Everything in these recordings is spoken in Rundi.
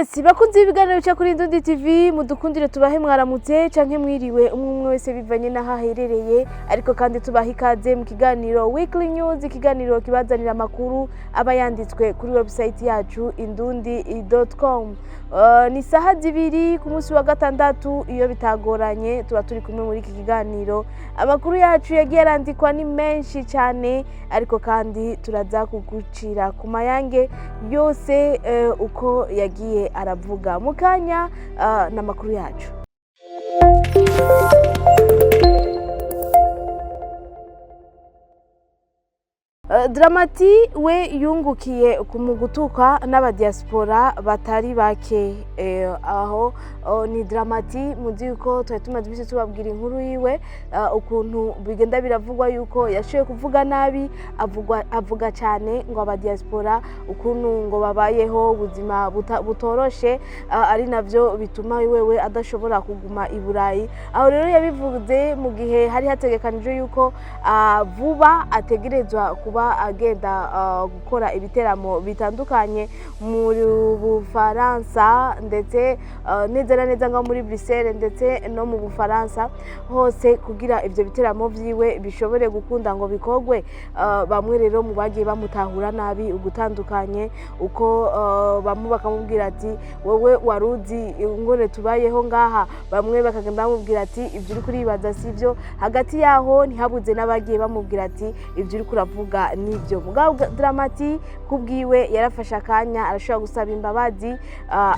Yes, bakunzi b'ibiganiro bica kuri Indundi TV, mudukundire tubahe mwaramutse canke mwiriwe, umwe umwe wese bivanye n'aho aherereye, ariko kandi tubaha ikaze mu kiganiro Weekly News, ikiganiro kibazanira amakuru aba yanditswe kuri website yacu indundi.com. Ni saha 2 ku munsi wa gatandatu, iyo bitagoranye tuba turi kumwe muri iki kiganiro. Amakuru yacu yagiye arandikwa ni menshi cyane, ariko kandi turaza kugucira ku mayange yose uko yagiye aravuga mu kanya n'amakuru yacu. Drama T we yungukiye mu gutuka n'abadiaspora batari bake. Aho ni Drama T, muzi yuko twari tumaze iminsi tubabwira inkuru yiwe, ukuntu bigenda biravugwa yuko yashoboye kuvuga nabi, avuga cyane ngo abadiaspora ukuntu ngo babayeho ubuzima butoroshe, ari navyo bituma wewe adashobora kuguma i Burayi. Aho rero yabivuze mu gihe hari hategekanijwe yuko vuba ategerezwa kuba agenda gukora ibiteramo bitandukanye mu Bufaransa, ndetse neza na neza nko muri Bruxelles ndetse no mu Bufaransa hose, kugira ivyo biteramo vyiwe bishobore gukunda ngo bikorwe. Bamwe rero mu bagiye bamutahura nabi ugutandukanye, uko bamwe bakamubwira ati wowe waruzi ingore tubayeho ngaha, bamwe bakagenda bamubwira ati ibyo uri kuribaza sivyo. Hagati yaho ntihabuze n'abagiye bamubwira ati ibyo uri kuravuga nibyo. Mugabo Drama T kubwiwe yarafashe akanya arashobora gusaba imbabazi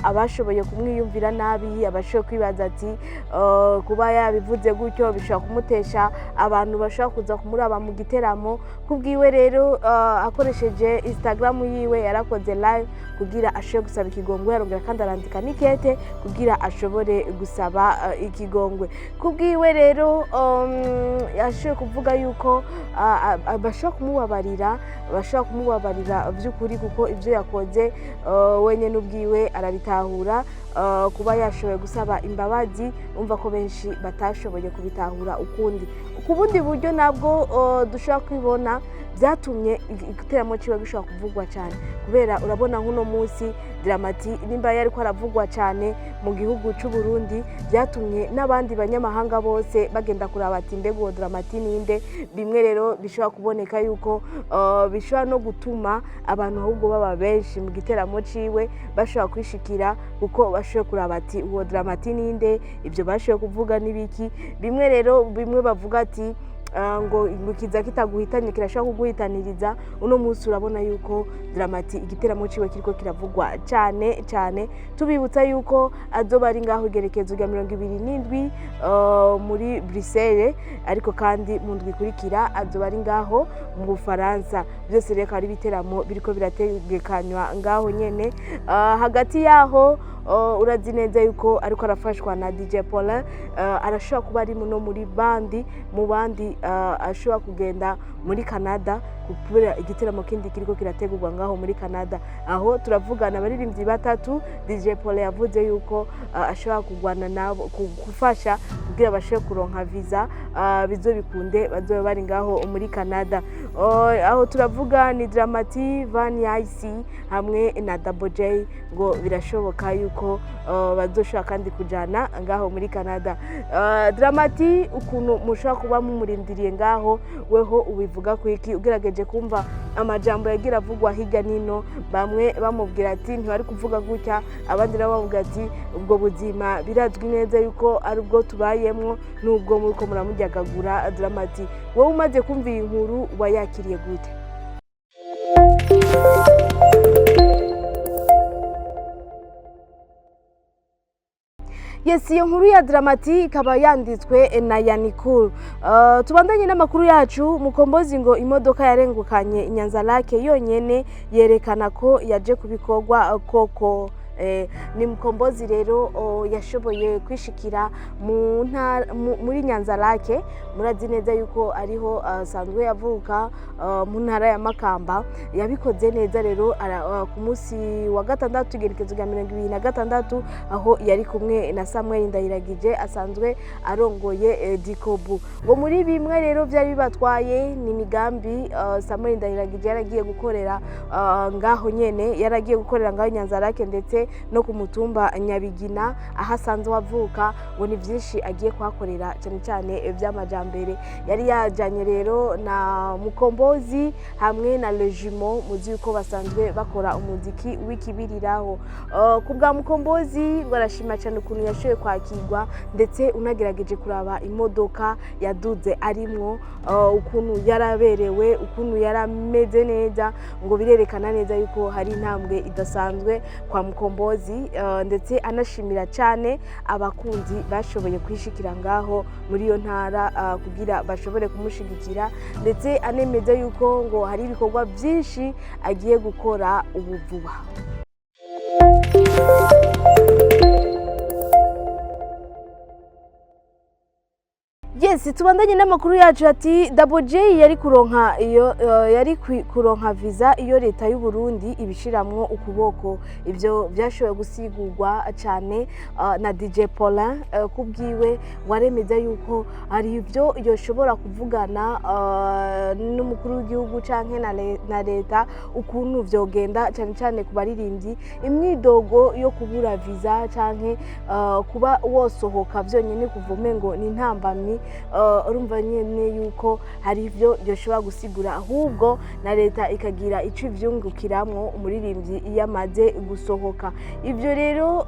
abashoboye kumwiyumvira nabi, abashoboye kwibaza ati kuba yabivuze gutyo bishobora kumutesha abantu bashobora kuza kumuraba mu giteramo. Kubwiwe rero akoresheje Instagram yiwe yarakoze live kugira ashobore gusaba ikigongwe, arongera kandi arandika n'ikete kugira ashobore gusaba ikigongwe. Kubwiwe rero yashoboye kuvuga yuko bashobora kumubabarira, bashobora kumubabarira by'ukuri, kuko ibyo yakoze wenyine ubwiwe arabitahura. Kuba yashoboye gusaba imbabazi, umva ko benshi batashoboye kubitahura ukundi. Ku bundi buryo nabwo dushobora kwibona byatumye igiteramo ciwe gishobora kuvugwa cyane, kubera urabona nk'uno munsi Drama T nimba yariko aravugwa cyane mu gihugu c'u Burundi, byatumye n'abandi banyamahanga bose bagenda kuraba ati mbega uwo Drama T ninde. Bimwe rero bishobora kuboneka yuko bishobora no gutuma abantu ahubwo baba benshi mu giteramo ciwe, bashobora kwishikira kuko bashoboye kuraba ati uwo Drama T ninde, ibyo bashoboye kuvuga n'ibiki. Bimwe rero bimwe bavuga ati ngo kiza kitaguhitanye kirashobora kuguhitaniriza. Uno munsi urabona yuko Drama T igiteramo ciwe kiriko kiravugwa cyane cyane. Tubibutsa yuko azoba ari ngaho igerekezo rya 27 muri Bruxelles, ariko kandi mu ndwi ikurikira azoba ari ngaho mu Bufaransa. Byose rero akaba ari ibiteramo biriko birategekanywa ngaho nyene. Hagati yaho urazi neza yuko ariko arafashwa na DJ Paulin, arashobora kuba ari no muri bandi mu bandi ashobora kugenda muri Canada kubera igiteramo kindi kiriko kirategurwa ngaho muri Canada. Aho turavugana abaririmbyi batatu DJ Paulin yavuze yuko ashobora kugwana nabo gufasha kugira bashobore kuronka visa, bizobikunde bazobe bari ngaho muri Canada. Aho turavuga ni Drama T, Van Ice hamwe na Double J, ngo birashoboka yuko bazoshobora kandi kujana ngaho muri Canada. Drama T ukuntu mushobora kuba mumurindiriye ngaho, weho ubivuga kwiki ugerageje kumva amajambo yagira avugwa hirya nino? Bamwe bamubwira ati ntibari kuvuga gutya, abandi nabo bamubwira ati ubwo buzima birazwi neza yuko ari ubwo tubayemwo nubwo muriko muramuryagagura. Drama T, wowe umaze kumva iyi nkuru wayakiriye gute? Yes, iyo nkuru ya Drama T ikaba yanditswe na Yanikul. Tubandanye n'amakuru yacu. Mukombozi ngo imodoka yarengukanye Inyanza-Lac yonyene yerekana ko yaje kubikorwa koko. Ni Mukombozi rero yashoboye kwishikira mu ntara muri Nyanza-Lac. Murazi neza yuko ariho asanzwe yavuka, mu ntara ya Makamba. Yabikoze neza rero ku munsi wa gatandatu igerekezo rya 26, aho yari kumwe na Samuel Ndayiragije asanzwe arongoye Dikobu. Ngo muri bimwe rero byari bibatwaye ni imigambi Samuel Ndayiragije yaragiye gukorera ngaho nyene, yaragiye gukorera ngaho Nyanza-Lac, ndetse ndetse no ku mutumba Nyabigina aho asanzwe avuka, ngo ni byinshi agiye kuhakorera, cyane cyane iby'amajambere. Yari yajyanye rero na Mukombozi hamwe na Legimo, muzi yuko basanzwe bakora umuziki w'ikibiriraho. Ku bwa Mukombozi ngo arashima cyane ukuntu yashoboye kwakirwa, ndetse unagerageje kuraba imodoka yaduze arimwo, ukuntu yaraberewe, ukuntu yarameze neza, ngo birerekana neza yuko hari intambwe idasanzwe kwa Mukombozi, ndetse anashimira cyane abakunzi bashoboye kwishikira ngaho muri iyo ntara kugira bashobore kumushigikira, ndetse anemeza yuko ngo hari ibikorwa byinshi agiye gukora ubu vuba. Yes, tubandanye n'amakuru yacu. Ati Double J yari kuronka iyo yari kuronka visa iyo leta y'u Burundi ibishiramwo ukuboko. Ibyo byashoboye gusigurwa cyane na DJ Paulin. Kubwiwe waremeza yuko hari ibyo yoshobora kuvugana n'umukuru w'igihugu canke na leta ukuntu vyogenda, cyane cyane ku baririmbyi, imyidogo yo kubura visa canke kuba wosohoka vyonyene kuvume ngo ni intambamyi. Urumva nyene yuko hari ivyo yoshobora gusigura, ahubwo na leta ikagira ico ivyungukiramwo umuririmbyi iyo amaze gusohoka. Ivyo rero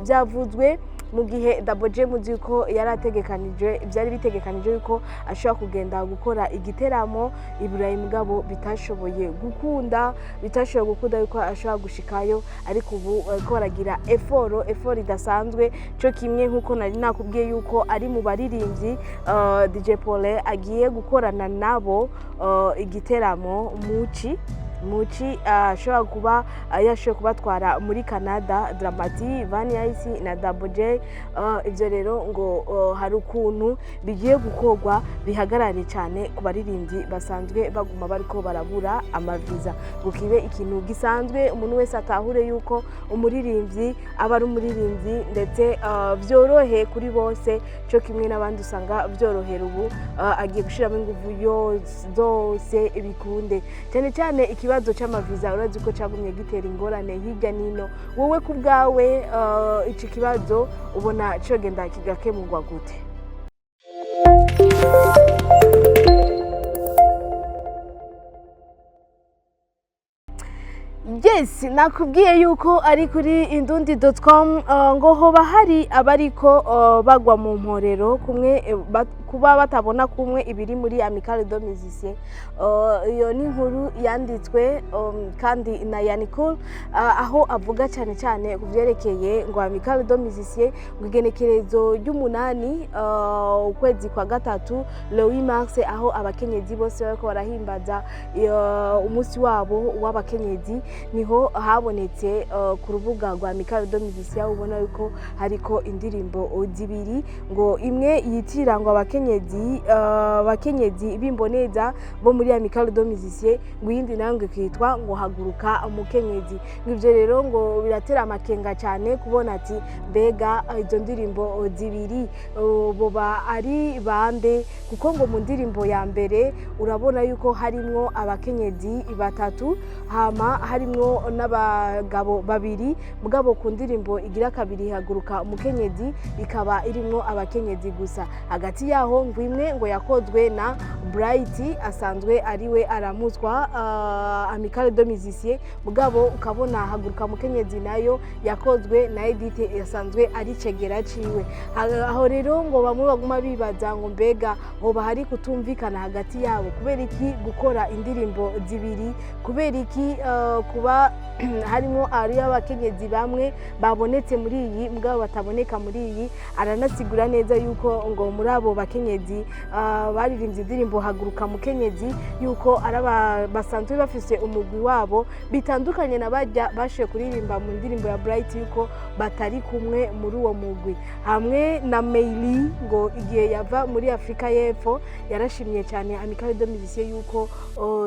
byavuzwe mu gihe Double J muzi yuko yari ategekanije, byari bitegekanije yuko ashobora kugenda gukora igiteramo i Burayi, mugabo bitashoboye gukunda yuko ashobora gushikayo, ariko ubu bariko baragira effort idasanzwe, cyo kimwe nkuko nari nakubwiye yuko ari mu baririmbyi DJ Paulin agiye gukorana nabo igiteramo muci ashobora kuba yashoboye kubatwara muri Canada, Dramati, Vania Ice na Double J. Ibyo rero ngo hari ukuntu bigiye gukorwa bihagarare cyane ku baririmbyi basanzwe baguma bariko barabura amaviza, ngo kibe ikintu gisanzwe, umuntu wese atahure yuko umuririmbyi aba ari umuririmbyi, ndetse byorohe kuri bose, cyo kimwe n'abandi usanga byorohera. Ubu agiye gushyiramo ingufu zose bikunde, cyane cyane ikibazo cy'amaviza urazi ko cyagumye gitera ingorane hirya n'ino. Wowe ku bwawe, iki kibazo ubona cyogenda kigakemurwa gute? Yes, nakubwiye yuko ari kuri indundi.com. Ngo hoba hari abariko bagwa mu mporero kumwe kuba batabona kumwe ibiri muri Amicale de Musiciens. Iyo ni inkuru yanditswe kandi na Yanikul, aho avuga cyane cyane ku vyerekeye ngo Amicale de Musiciens, ngo igenekerezo ry'umunani ukwezi kwa gatatu, le 8 mars, aho abakenyezi bose bariko barahimbaza umunsi wabo w'abakenyezi, niho habonetse ku rubuga rwa Amicale de Musiciens ubona yuko hariko indirimbo zibiri, ngo imwe yitira ngo abakenyezi b'imboneza bo muri Amicale de Musiciens, ngo iyindi nayo ngo ikitwa ngo haguruka umukenyezi. Ngo ivyo rero ngo biratera amakenga cyane kubona ati mbega izo ndirimbo zibiri boba ari bande? Kuko ngo mu ndirimbo ya mbere urabona yuko harimwo abakenyezi batatu, hama harimwo n'abagabo babiri, mugabo ku ndirimbo igira kabiri haguruka umukenyezi ikaba irimwo abakenyezi gusa. Hagati yaho ngo imwe ngo yakozwe na Bright asanzwe ariwe aramutswa Amicale de Musiciens, mugabo ukabona haguruka mukenyezi nayo yakozwe na Edith asanzwe ari cegera ciwe. Aho rero ngo bamwe baguma bibaza ngo mbega hoba hari kutumvikana hagati yabo? Kubera iki gukora indirimbo zibiri? Kubera iki kuba harimo ari abakenyezi bamwe babonetse muri iyi mugabo bataboneka muri iyi? Aranasigura neza yuko ngo muri abo bakenyezi baririmbye indirimbo haguruka mukenyezi yuko ari basanzwe bafise umugwi wabo, bitandukanye na bajya bashoboye kuririmba mu ndirimbo ya Bright, yuko batari kumwe muri uwo mugwi, hamwe na Meili ngo igihe yava muri Afurika y'Epfo. y'Epfo. Yarashimye cyane Amicale de Musiciens yuko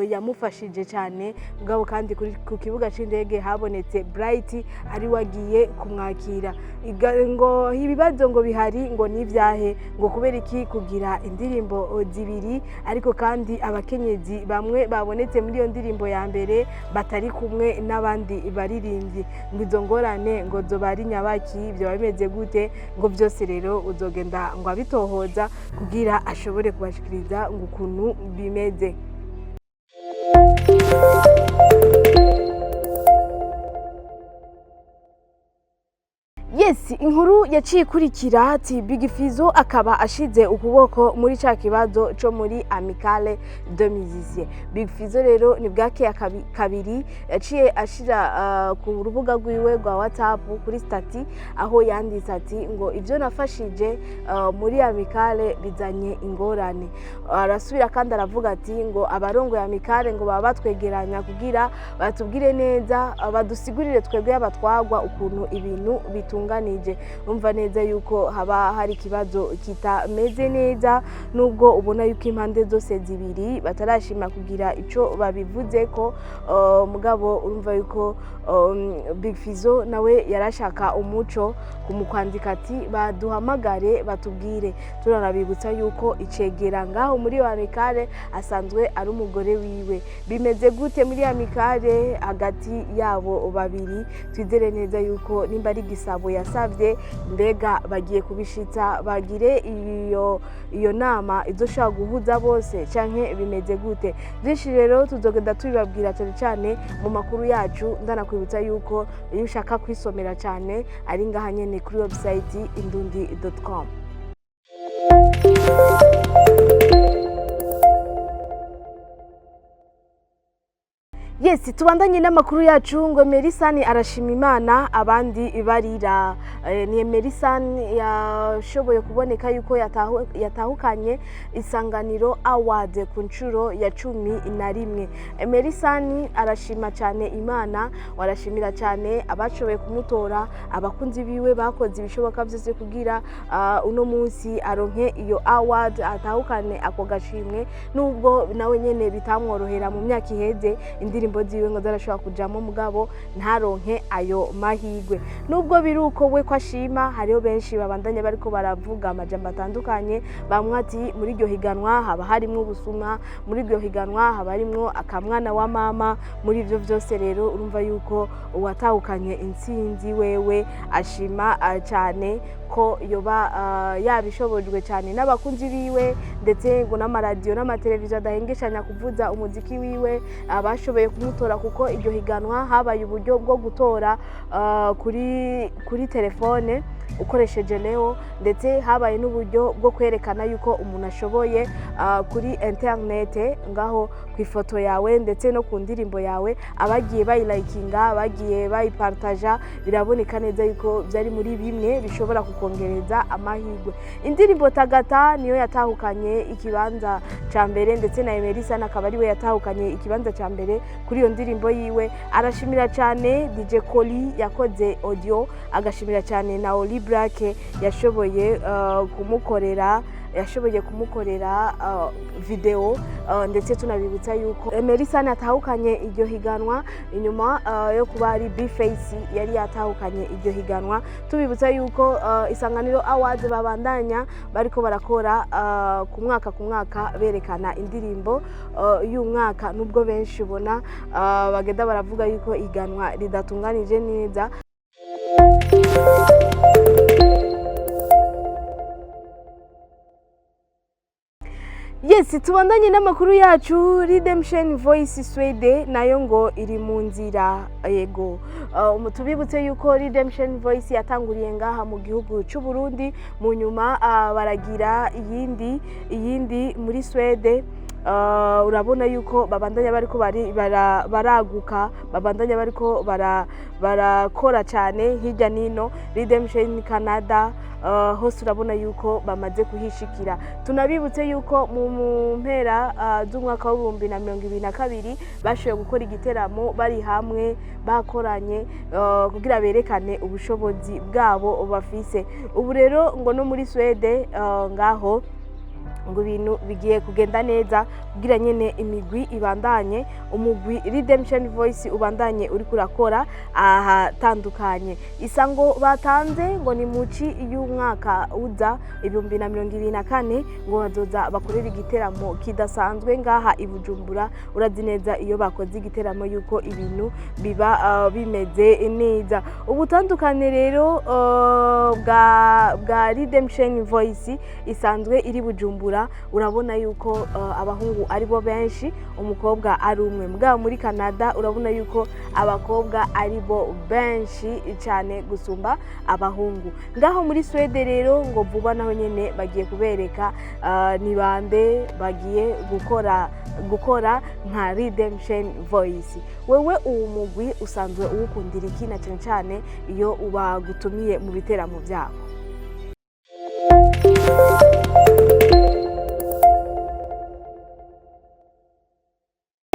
yamufashije cyane. Mugabo kandi ku kibuga c'indege habonetse Bright ari wagiye kumwakira. Ngo ibibazo ngo bihari ngo nivyahe, ngo kubera iki kugira indirimbo zibiri, ariko kandi abakenyezi bamwe babonetse muri iyo ndirimbo ya mbere batari kumwe n'abandi baririmbyi, ngo izo ngorane ngo zoba ari nyabaki, vyoba bimeze gute? Ngo byose rero uzogenda ngo abitohoza kugira ashobore kubashikiriza ngo ukuntu bimeze. Yes, inkuru yaciye ikurikira ati Big Fizzo akaba ashize ukuboko muri ca kibazo co muri Amicale de Musiciens. Big Fizzo rero ni bwake kabiri yaciye ashira ku rubuga rwiwe rwa WhatsApp kuri statut, aho yanditse ati ngo ivyo nafashije muri Amicale bizanye ingorane. Arasubira kandi aravuga ati ngo abarongoye Amicale ngo baba batwegeranya kugira batubwire neza, badusigurire twebwe abatwagwa ukuntu ibintu bitunganije. Umva neza yuko haba hari ikibazo kitameze neza, nubwo ubona yuko impande zose zibiri batarashima kugira ico babivuze ko mugabo urumva yuko Big Fizzo nawe yarashaka umuco mu kwandika ati baduhamagare batubwire. Turanabibutsa yuko icegera ngaho muri iyo Amicale asanzwe ari umugore wiwe. Bimeze gute muri Amicale hagati yabo babiri? Twizere neza yuko nimba ari igisabo yasabye, mbega bagiye kubishitsa, bagire iyo nama izoshobora guhuza bose, canke bimeze gute? Byinshi rero tuzogenda tubibabwira cyane cyane mu makuru yacu. Ndanakwibutsa yuko iyo ushaka kwisomera cyane ari ngaha nyene kuri website indundi.com. Yes, tubandanye n'amakuru yacu. Ngo Merisani arashima Imana abandi barira. Ni Merisani yashoboye kuboneka yuko yatahukanye Isanganiro Award ku nshuro ya 11. Merisani arashima cyane Imana, warashimira cyane abashoboye kumutora, abakunzi biwe bakoze ibishoboka byose kugira uno munsi aronke iyo award, atahukane ako gashimwe, nubwo nawe nyene bitamworohera mu myaka iheze, indirimbo ziwe ngo zarashobora kujamo mugabo ntaronke ayo mahigwe. Nubwo biri uko, we ko ashima, hariho benshi babandanya bariko baravuga amajambo atandukanye. Bamwe ati muri iryo higanwa haba harimwo ubusuma, muri iryo higanwa haba harimwo akamwana wa mama. Muri ivyo vyose rero urumva yuko uwatahukanye intsinzi wewe ashima cyane ko yoba yabishobojwe cyane n'abakunzi biwe, ndetse ngo n'amaradiyo n'amateleviziyo adahengeshanya kuvuza umuziki wiwe, abashoboye kumutora, kuko iryo higanwa habaye uburyo bwo gutora kuri telefone ukoresheje Leo, ndetse habaye n'uburyo bwo kwerekana yuko umuntu ashoboye kuri interinete ngaho ku ifoto yawe ndetse no ku ndirimbo yawe. Abagiye bayilikinga, abagiye bayipartaja, biraboneka neza yuko byari muri bimwe bishobora kukongereza amahirwe. Indirimbo Tagata niyo yatahukanye ikibanza ca mbere, ndetse na Emerisa akaba ariwe yatahukanye ikibanza ca mbere kuri iyo ndirimbo yiwe. Arashimira cyane DJ Koli yakoze audio, agashimira cyane na Oli Black yashoboye kumukorera video ndetse tunabibutsa yuko Emerisa atahukanye iryo higanwa inyuma yo kuba ari B-Face yari yatahukanye iryo higanwa. Tubibutsa yuko Isanganiro Awards babandanya bariko barakora ku mwaka ku mwaka, berekana indirimbo y'umwaka, nubwo benshi ubona bagenda baravuga yuko iganwa ridatunganije neza. Yes, tubandanye n'amakuru yacu. Redemption Voice Swede nayo ngo iri mu nzira. Yego, tubibutse yuko Redemption Voice yatanguriye ngaha mu gihugu cy'u Burundi, mu nyuma baragira iyindi muri Swede. Urabona yuko babandanya bariko baraguka, babandanya bariko barakora cyane hirya nino. Redemption Canada, hose urabona yuko bamaze kuhishikira. Tunabibutse yuko mu mpera z'umwaka wa 2022 bashoboye gukora igiteramo bari hamwe bakoranye, kugira berekane ubushobozi bwabo bafise. Ubu rero ngo no muri Swede ngaho. Ngo ibintu bigiye kugenda neza kugira nyene imigwi ibandanye, umugwi Redemption Voice ubandanye uri kurakora ahatandukanye. Isango batanze ngo ni muci y'umwaka uza 2024, ngo bazoza bakorera igiteramo kidasanzwe ngaha i Bujumbura. Urazi neza iyo bakoze igiteramo yuko ibintu biba bimeze neza. Ubutandukane rero bwa Redemption Voice isanzwe iri Bujumbura, urabona yuko abahungu ari bo benshi, umukobwa ari umwe. Mugabo muri Canada urabona yuko abakobwa ari bo benshi cyane gusumba abahungu. Ngaho muri Swede rero ngo vuba naho nyene bagiye kubereka ni bande bagiye gukora nka Redemption Voice. Wewe uwo mugwi usanzwe uwukundira iki, na cyane cyane iyo ubagutumiye mu biteramo byabo?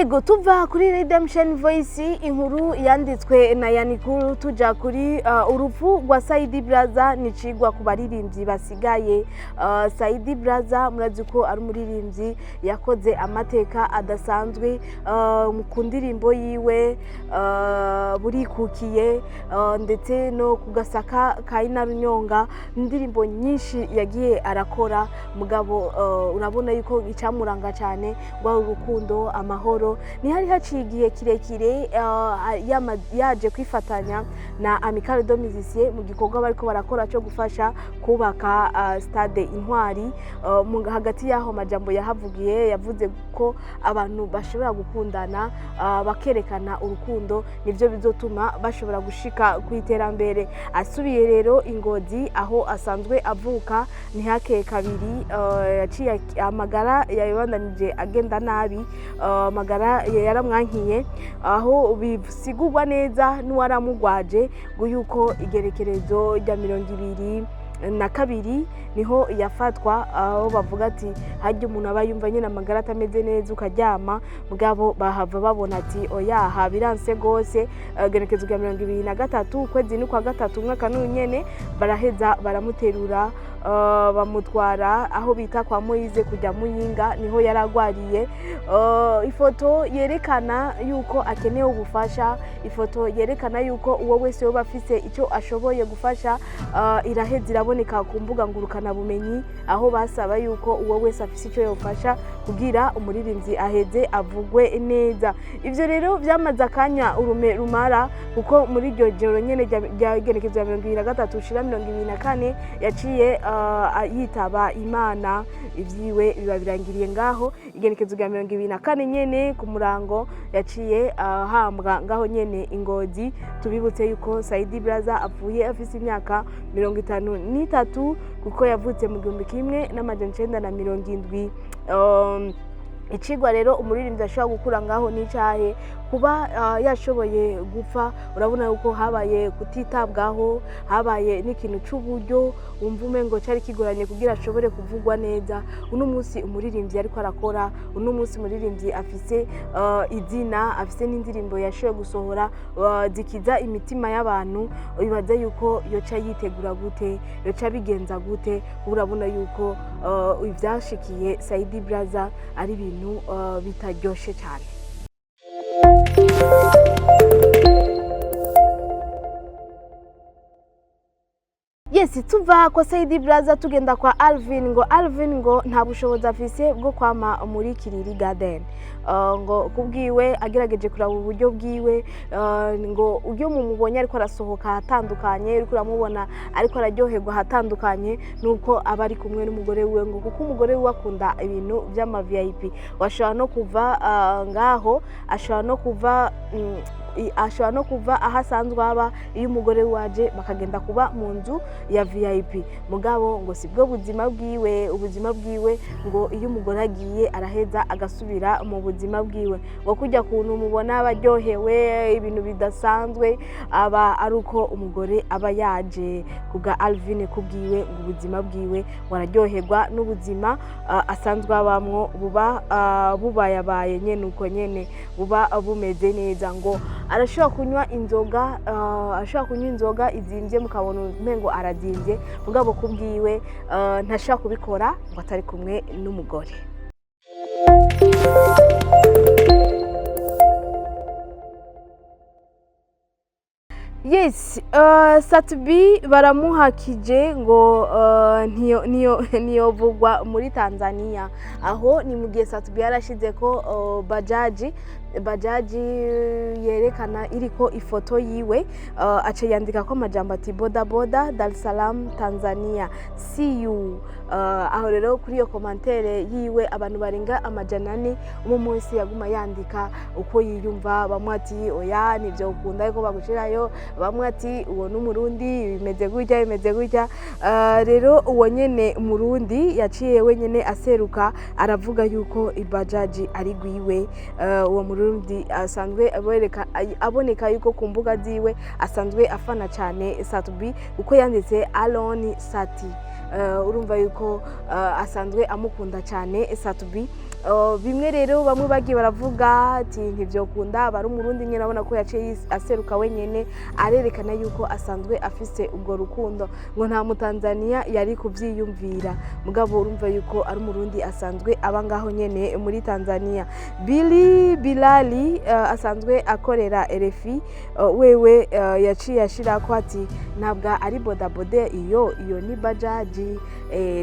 Ego, tuva kuri Redemption Voice, inkuru yanditswe na Yanikuru, tuja kuri urupfu rwa Saidi Braza nicigwa ku baririmbyi basigaye. Saidi Braza murazi ko ari umuririmbyi yakoze amateka adasanzwe ku ndirimbo yiwe Burikukiye, ndetse no ku Gasaka ka Inarunyonga, indirimbo nyinshi yagiye arakora. Mugabo urabona yuko icamuranga cyane rwari urukundo, amahoro. Ntihari haciye igihe kirekire yaje kwifatanya na Amicale de Musiciens mu gikorwa bariko barakora cyo gufasha kubaka stade Intwari. Hagati y'aho majambo yahavugiye, yavuze ko abantu bashobora gukundana, bakerekana urukundo, nivyo bizotuma bashobora gushika ku iterambere. Asubiye rero Ingozi aho asanzwe avuka, ntihakeye kabiri yaciye amagara yabandanije agenda nabi. Amagara yaramwankiye, aho bisigurwa neza n'uwaramugwaje ngo yuko igerekerezo rya 22 niho yafatwa, aho bavuga ati harya umuntu aba yumva nyine amagara atameze neza ukaryama, mugabo bahava babona ati oya, biranse gose. Genekezo rya 23 ukwezi ni kwa gatatu umwaka n'unyene, baraheza baramuterura, bamutwara aho bita kwa Moyize kujya Muyinga, niho yaragwariye. Ifoto yerekana yuko akeneye ubufasha, ifoto yerekana yuko uwo wese yoba afise icyo ashoboye gufasha, iraheza iraboneka ku mbuga ngurukanabumenyi, aho basaba yuko uwo wese afise icyo yofasha kugira umuririmbyi aheze avugwe neza. Ivyo rero byamaze akanya urume rumara, kuko muri iryo joro nyene rya genekezo ya 23 ushira 24 yaciye yitaba Imana, ivyiwe biba birangiriye ngaho. Igenekezo rya 24 nyene ku murango yaciye ahambwa ngaho nyene Ingozi. Tubibutse yuko Saidi Braza apfuye afise imyaka 53, kuko yavutse mu 1970. Icigwa rero umuririmbyi ashobora gukura ngaho n'icahe? Kuba yashoboye gupfa, urabona yuko habaye kutitabwaho, habaye n'ikintu c'uburyo wumva umengo cari kigoranye kugira ashobore kuvugwa neza. Uno munsi umuririmbyi ariko arakora, uno munsi umuririmbyi afise izina, afise n'indirimbo yashoboye gusohora zikiza imitima y'abantu, ibaza yuko yoca yitegura gute, yoca bigenza gute? Urabona yuko ivyashikiye Saidi Braza ari ibintu bitaryoshe cyane. Yes, tuva kwa Saidi Braza tugenda kwa Alvin. Ngo Alvin ngo nta bushobozi afise bwo kwama muri Kiriri Garden. Ngo kubwiwe agerageje kuraba uburyo bwiwe, ngo iyo mumubonye ariko arasohoka ahatandukanye, uriko uramubona ariko araryoherwa ahatandukanye, nuko aba ari kumwe n'umugore wiwe, ngo kuko umugore wiwe akunda ibintu vy'ama VIP. Washobora no kuva ngaho, ashobora no kuva ashobora no kuva aho asanzwe aba iyo umugore waje, bakagenda kuba mu nzu ya VIP. Mugabo ngo sibwo buzima bwiwe. Ubuzima bwiwe ngo iyo umugore agiye araheza agasubira mu buzima bwiwe, ngo kujya kuntu mubona abaryohewe ibintu bidasanzwe aba ari uko umugore aba yaje. Kubwa Alvin, kubwiwe ngo ubuzima bwiwe wararyoherwa n'ubuzima asanzwe abamwo, buba bubayabaye nyene uko nyene buba bumeze neza. Ngo Arashobora kunywa inzoga, ashobora kunywa inzoga izimvye, mukabona umengo arazimvye, mugabo kubwiwe ntashobora kubikora ngo atari kumwe n'umugore. Yes, Sat-B baramuhakije ngo ntiyo niyo niyovugwa muri Tanzania. Aho ni mu gihe Sat-B yarashize ko bajaji yerekana iriko ifoto yiwe, aca yandika ko amajambo ati: "Boda boda, Dar es Salaam, Tanzania, see you." Aho rero kuri iyo commentaire yiwe, abantu barenga 400 umwe munsi yaguma yandika uko yiyumva. Bamwe ati: "Oya, nivyo ukunda yuko bagushirayo." Bamwe ati: "Uwo n'Umurundi, bimeze gutya, bimeze gutya." Rero uwo nyene Murundi yaciye wenyene aseruka, aravuga yuko ibajaji ari gwiwe. Uwo Murundi asanzwe aboneka yuko ku mbuga ziwe asanzwe afana cyane Sat-B, kuko yanditse Alon Sati. Urumva yuko asanzwe amukunda cyane Sat-B. Bimwe rero bamwe bagiye baravuga ati ntivyokunda bari Umurundi nyene. Abona ko yaciye aseruka wenyene, arerekana yuko asanzwe afise ubwo rukundo, ngo nta Mutanzania yari kuvyiyumvira, mugabo urumva yuko ari Umurundi asanzwe aba ngaho nyene muri Tanzania. Billy Bilali, asanzwe akorera RFI, wewe yaciye ashirako ati: "Ntabwo ari bodaboda iyo, iyo ni bajaji."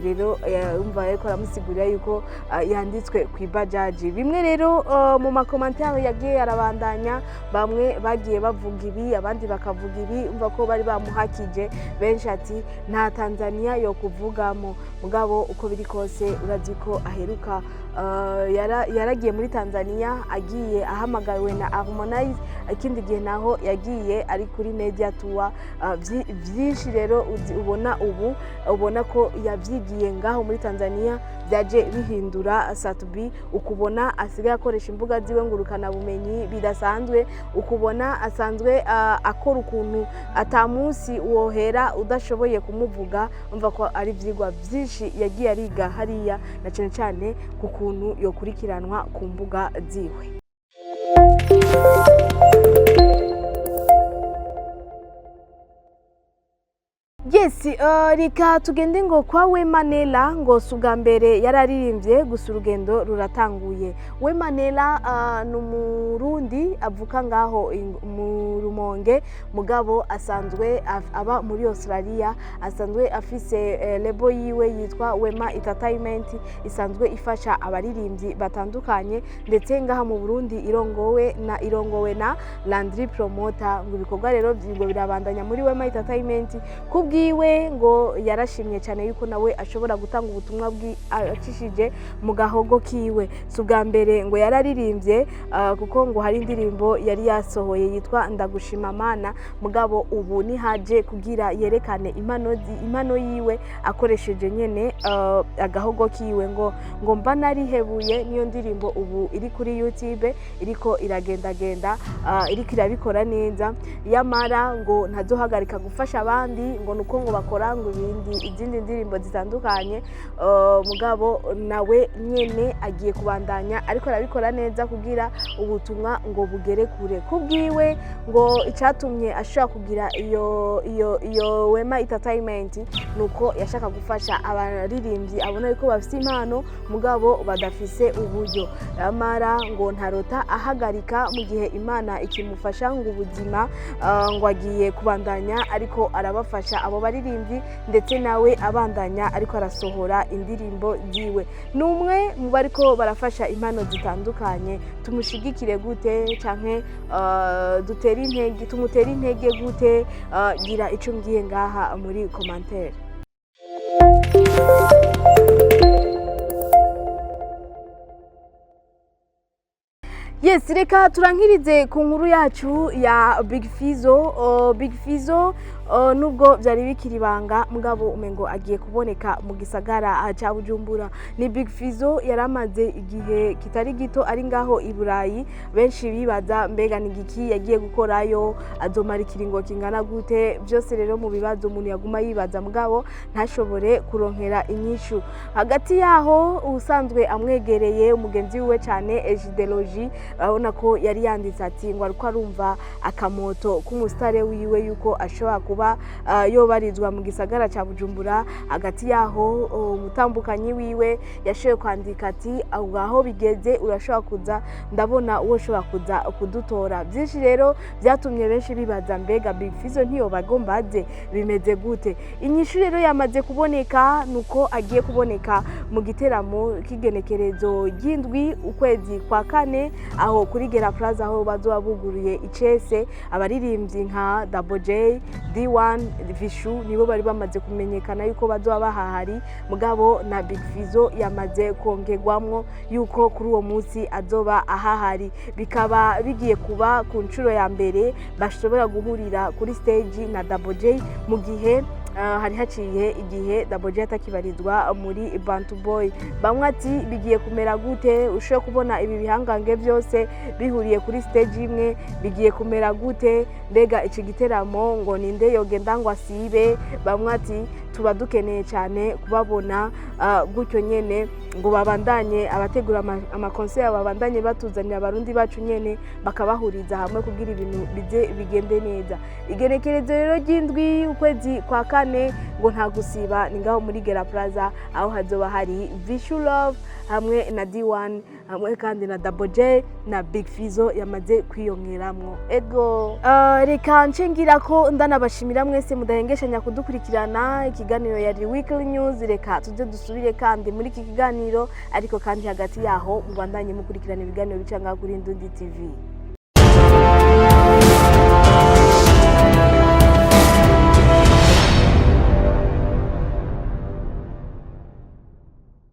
Rero umva ariko aramusigurira yuko yanditswe ku ibajaji. Bimwe rero mu ma commentaires yagiye arabandanya, bamwe bagiye bavuga ibi, abandi bakavuga ibi. Umva ko bari bamuhakije benshi ati nta Tanzania yo kuvugamo. Mugabo uko biri kose, urazi ko aheruka yaragiye muri Tanzania, agiye ahamagawe na Harmonize. Ikindi gihe naho yagiye ari kuri media tour. Vyinshi rero ubona ubu, ubona ko yavyigiye ngaho muri Tanzania, byaje bihindura Sat-B. Ukubona asigaye akoresha imbuga ziwe ngurukana bumenyi bidasanzwe, ukubona asanzwe akora ukuntu atamunsi wohera udashoboye kumuvuga. Umva ko ari ivyigwa vyinshi yagiye ariga hariya, na cane cane ku kuntu yokurikiranwa ku mbuga ziwe. Yes, reka tugende ngo kwa Wema Nela. Ngo si ubwa mbere yararirimbye, gusa urugendo ruratanguye. Wema Nela ni Umurundi avuka ngaho mu Rumonge, mugabo asanzwe aba muri Australia. Asanzwe afise label yiwe yitwa Wema Entertainment, isanzwe ifasha abaririmbyi batandukanye, ndetse ngaha mu Burundi irongowe na Landry Promoter. Ngo ibikorwa rero ngo birabandanya muri Wema Entertainment. Kubwiwe ngo yarashimye cyane yuko nawe ashobora gutanga ubutumwa acishije mu gahogo kiwe. Si ubwa mbere ngo yararirimbye, kuko ngo hari indirimbo yari yasohoye yitwa "Ndagushima Mana", mugabo ubu nihaje kugira yerekane impano yiwe akoresheje nyene agahogo kiwe. Ngo "Mba narihebuye" niyo ndirimbo ubu iri kuri YouTube, iriko iragendagenda, iriko irabikora neza. Yamara ngo ntazohagarika gufasha abandi, ngo nuko ngo bakora ngo izindi ndirimbo zitandukanye, mugabo nawe nyene agiye kubandanya ariko arabikora neza kugira ubutumwa ngo bugere kure. Kubwiwe ngo icatumye ashobora kugira iyo Wema Entertainment nuko yashaka gufasha abaririmbyi abona yuko bafise impano mugabo badafise uburyo. Amara ngo ntarota ahagarika mu gihe Imana ikimufasha ngo ubuzima, ngo agiye kubandanya ariko arabafasha abo baririmbyi, ndetse nawe abandanya ariko arasohora indirimbo ziwe. Ni umwe mu bariko barafasha impano zitandukanye. Tumushigikire gute, canke dutere intege, tumutere intege gute? Gira ico mbwiye ngaha muri commentaire. Yes, reka turankirize ku nkuru yacu ya Big Fizzo. Big Fizzo Nubwo byari bikiri ibanga, mugabo umengo agiye kuboneka mu gisagara ca Bujumbura. Ni Big Fizzo yaramaze igihe kitari gito ari ngaho i Burayi. Benshi bibaza: mbega ni giki yagiye gukorayo? Azomara ikiringo kingana gute? Byose rero mu bibazo umuntu yaguma yibaza, mugabo ntashobore kuronkera inyishu. Hagati yaho, ubusanzwe amwegereye, umugenzi wiwe cyane, Ejideloji, urabona ko yari yanditse ati ngo ariko arumva akamoto k'umusitare wiwe yuko ashobora kuba yobarizwa mu gisagara ca Bujumbura. Hagati yaho, umutambukanyi wiwe yashoboye kwandika ati: "Aho bigeze urashobora kuza, ndabona uwo ushobora kuza kudutora." Byinshi rero byatumye benshi bibaza: mbega Big Fizzo ntiyoba agomba aze? Bimeze gute? Inyishu rero yamaze kuboneka, nuko agiye kuboneka mu giteramo k'igenekerezo ry'indwi ukwezi kwa kane, aho kuri Gera Plaza, aho bazoba buguruye icese. Abaririmbyi nka Double J, D1, Vishu nibo bari bamaze kumenyekana yuko bazoba bahahari, mugabo na Big Fizzo yamaze kongerwamwo yuko kuri uwo munsi azoba ahahari. Bikaba bigiye kuba ku nshuro ya mbere bashobora guhurira kuri stage na Double J, mu gihe hari haciye igihe Double J atakibarizwa muri Bantu Boy. Bamwe ati: "Bigiye kumera gute? Ushobora kubona ibi bihangange byose bihuriye kuri stage imwe, bigiye kumera gute? Mbega iki giteramo ngo ninde yogenda ngo asibe?" Bamwe ati: "Tuba dukeneye cyane kubabona gutyo nyene, ngo babandanye abategura amakonseri, babandanye batuzanira Abarundi bacu nyene, bakabahuriza hamwe kugira ibintu bize bigende neza." Igenekerezo rero ry'indwi ukwezi kwa kane, ngo nta gusiba, ni ngaho muri Gera Plaza, aho hazoba hari Vishu Love hamwe na D1, hamwe kandi na Double J na Big Fizzo yamaze kwiyongeramwo. Ego, reka nce ko ndanabashimira mwese mudahengeshanya kudukurikirana. Ikiganiro yari Weekly News. Reka tuze dusubire kandi muri iki kiganiro, ariko kandi hagati yaho mubandanye mukurikirana ibiganiro bica ngaho kuri Ndundi TV.